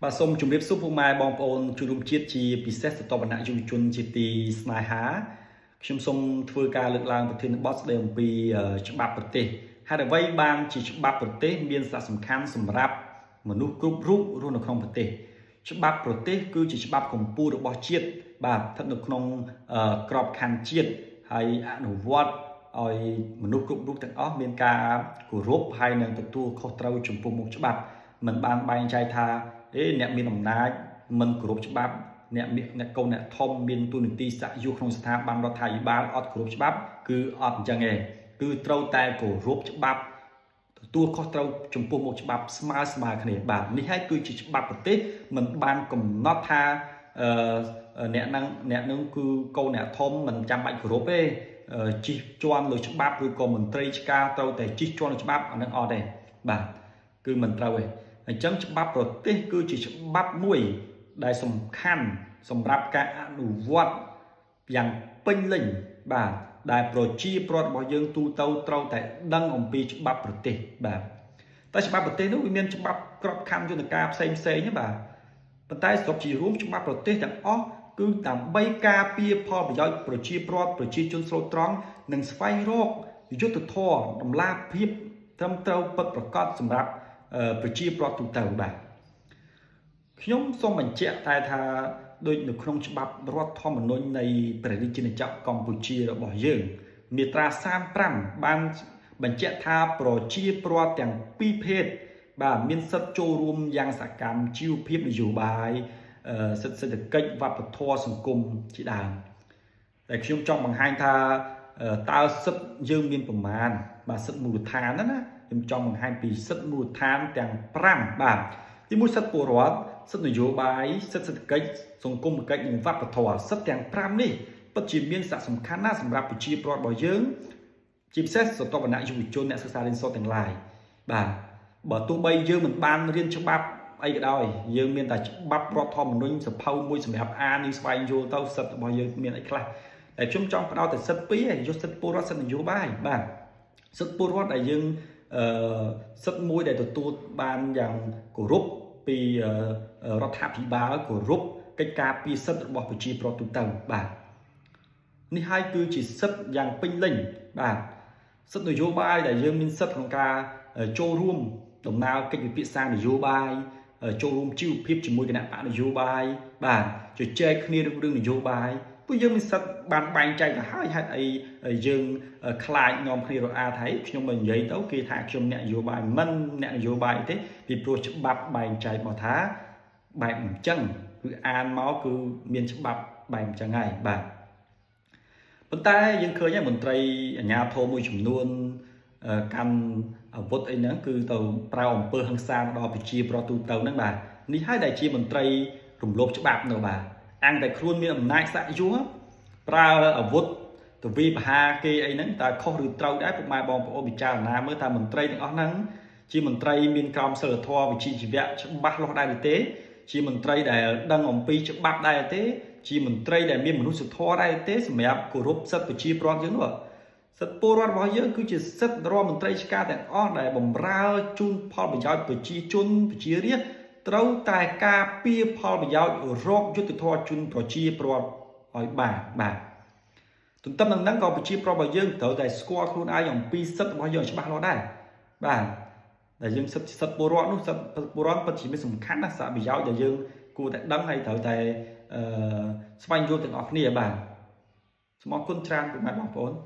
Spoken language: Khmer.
បាទសូមជម្រាបសួរពុកម៉ែបងប្អូនជួបរួមជាតិជាពិសេសស្ថាបនៈយុវជនជាទីស្នេហាខ្ញុំសូមធ្វើការលើកឡើងប្រធានបទស្ដីអំពីច្បាប់ប្រទេសហេតុអ្វីបានជាច្បាប់ប្រទេសមានសារៈសំខាន់សម្រាប់មនុស្សគ្រប់រូបរស់នៅក្នុងប្រទេសច្បាប់ប្រទេសគឺជាច្បាប់កម្ពុជារបស់ជាតិបាទស្ថិតនៅក្នុងក្របខ័ណ្ឌជាតិហើយអនុវត្តឲ្យមនុស្សគ្រប់រូបទាំងអស់មានការគោរពហើយនិងទទួលខុសត្រូវចំពោះមុខច្បាប់មិនបានបែងចែកថាអេអ្នកមានអំណាចមិនគោរពច្បាប់អ្នកមានអ្នកកូនអ្នកធំមានទូនាទីស័ក្តិយុក្នុងស្ថាប័នរដ្ឋាភិបាលអត់គោរពច្បាប់គឺអត់អញ្ចឹងឯងគឺត្រូវតែគោរពច្បាប់ទទួលខុសត្រូវចំពោះមុខច្បាប់ស្មើស្មើគ្នាបាទនេះហើយគឺជាច្បាប់ប្រទេសមិនបានកំណត់ថាអឺអ្នកនឹងអ្នកនឹងគឺកូនអ្នកធំមិនចាំបាច់គោរពទេជិះជាន់លើច្បាប់ឬក៏មន្ត្រីឆ្ការត្រូវតែជិះជាន់លើច្បាប់អានឹងអត់ទេបាទគឺមិនត្រូវទេអញ្ចឹងច្បាប់ប្រទេសគឺជាច្បាប់មួយដែលសំខាន់សម្រាប់ការអនុវត្តយ៉ាងពេញលេញបាទដែលប្រជាពលរដ្ឋរបស់យើងទូទៅត្រូវតែដឹងអំពីច្បាប់ប្រទេសបាទតែច្បាប់ប្រទេសនោះវាមានច្បាប់ក្របខ័ណ្ឌយន្តការផ្សេងផ្សេងណាបាទប៉ុន្តែសរុបជារួមច្បាប់ប្រទេសទាំងអស់គឺដើម្បីការពារផលប្រយោជន៍ប្រជាពលរដ្ឋប្រជាជនស្លូតត្រង់និងស្វែងរកយុត្តិធម៌តម្លាភាពត្រឹមត្រូវពិតប្រាកដសម្រាប់ប្រជាពលរដ្ឋទូទៅបាទខ្ញុំសូមបញ្ជាក់តែថាដូចនៅក្នុងច្បាប់រដ្ឋធម្មនុញ្ញនៃព្រះរាជាណាចក្រកម្ពុជារបស់យើងមាត្រា35បានបញ្ជាក់ថាប្រជាពលរដ្ឋទាំងពីរភេទបាទមានសិទ្ធិចូលរួមយ៉ាងសកម្មជីវភាពនយោបាយសិទ្ធិសេដ្ឋកិច្ចវប្បធម៌សង្គមជាដើមតែខ្ញុំចង់បង្ហាញថាតើសិទ្ធិយើងមានប្រមាណបាទសិទ្ធិមូលដ្ឋានណាខ្ញុំចង់បង្ហាញពីសិទ្ធិមូលដ្ឋានទាំង5បាទទី1សិទ្ធិពលរដ្ឋសិទ្ធិនយោបាយសិទ្ធិសេដ្ឋកិច្ចសង្គមកិច្ចនិងវប្បធម៌សិទ្ធិទាំង5នេះពិតជាមានសារៈសំខាន់ណាស់សម្រាប់ប្រជាពលរដ្ឋរបស់យើងជាពិសេសស្រទាប់វណ្ណៈយុវជនអ្នកសិក្សារៀនសូត្រទាំងឡាយបាទបើទោះបីយើងមិនបានរៀនច្បាប់អីក៏ដោយយើងមានតែច្បាប់រដ្ឋធម្មនុញ្ញសភៅមួយសម្រាប់អាននិងស្វែងយល់ទៅសិទ្ធិរបស់យើងមានអីខ្លះតែខ្ញុំចង់ផ្ដោតតែសិទ្ធិពីរឯងយកសិទ្ធិពលរដ្ឋសិទ្ធិនយោបាយបាទសិទ្ធិពលរដ្ឋដែលយើងអឺសិទ្ធិមួយដែលទទួលបានយ៉ាងគោរពពីរដ្ឋាភិបាលគោរពកិច្ចការពីសិទ្ធិរបស់ប្រជាពលរដ្ឋទូទៅបាទនេះហើយគឺជាសិទ្ធិយ៉ាងពេញលេញបាទសិទ្ធិនយោបាយដែលយើងមានសិទ្ធិក្នុងការចូលរួមដំណើរកិច្ចពិភាក្សានយោបាយចូលរួមជីវភាពជាមួយគណៈបកនយោបាយបាទជជែកគ្នារឿងនយោបាយពួកយើងមានសិទ្ធិបានបែងចែកទៅហើយហេតុអីយើងខ្លាចនាំគ្នារអាថៃខ្ញុំបើនិយាយទៅគេថាខ្ញុំអ្នកនយោបាយមិនអ្នកនយោបាយទេពីព្រោះច្បាប់បែងចែកមកថាបែបអញ្ចឹងគឺអានមកគឺមានច្បាប់បែបអញ្ចឹងហើយបាទប៉ុន្តែយើងឃើញហើយមន្ត្រីអាជ្ញាធរមួយចំនួនកាន់អាវុធអីហ្នឹងគឺទៅប្រើអំពើហិង្សាដល់ប្រជាប្រដ្ឋទូទៅហ្នឹងបាទនេះហើយដែលជាមន្ត្រីរំលោភច្បាប់នៅបាទអាំងតែខ្លួនមានអំណាចស័ក្តិយោប្រើអាវុធទៅវាយប្រហារគេអីហ្នឹងតើខុសឬត្រូវដែរពុកម៉ែបងប្អូនពិចារណាមើលថាមន្ត្រីទាំងអស់ហ្នឹងជាមន្ត្រីមានក្រមសីលធម៌វិជ្ជាជីវៈច្បាស់លាស់ដែរឬទេជាមន្ត្រីដែលដឹងអំពីច្បាប់ដែរទេជាមន្ត្រីដែលមានមនុស្សធម៌ដែរទេសម្រាប់គោរពសិទ្ធិប្រជាពលរដ្ឋយើងនោះសិទ្ធិពលរដ្ឋរបស់យើងគឺជាសិទ្ធិរដ្ឋមន្ត្រីឆ្ការទាំងអស់ដែលបំរើជូនផលប្រយោជន៍ប្រជាជនប្រជារាស្ត្រត្រូវតែការពារផលប្រយោជន៍រកយុត្តិធម៌ជូនប្រជាពលរដ្ឋឲ្យបានបាទទន្ទឹមនឹងហ្នឹងក៏ប្រជាពលរដ្ឋរបស់យើងត្រូវតែស្គាល់ខ្លួនឯងអំពីសិទ្ធិរបស់យើងច្បាស់លាស់ដែរបាទដែលយើងសិទ្ធិសិទ្ធិពលរដ្ឋនោះសិទ្ធិពលរដ្ឋពិតជាមានសំខាន់ណាស់សារប្រយោជន៍ដែលយើងគួរតែដឹងហើយត្រូវតែអឺស្វែងយល់ទាំងអស់គ្នាបាទសូមអរគុណច្រើនពុកម៉ែបងប្អូន។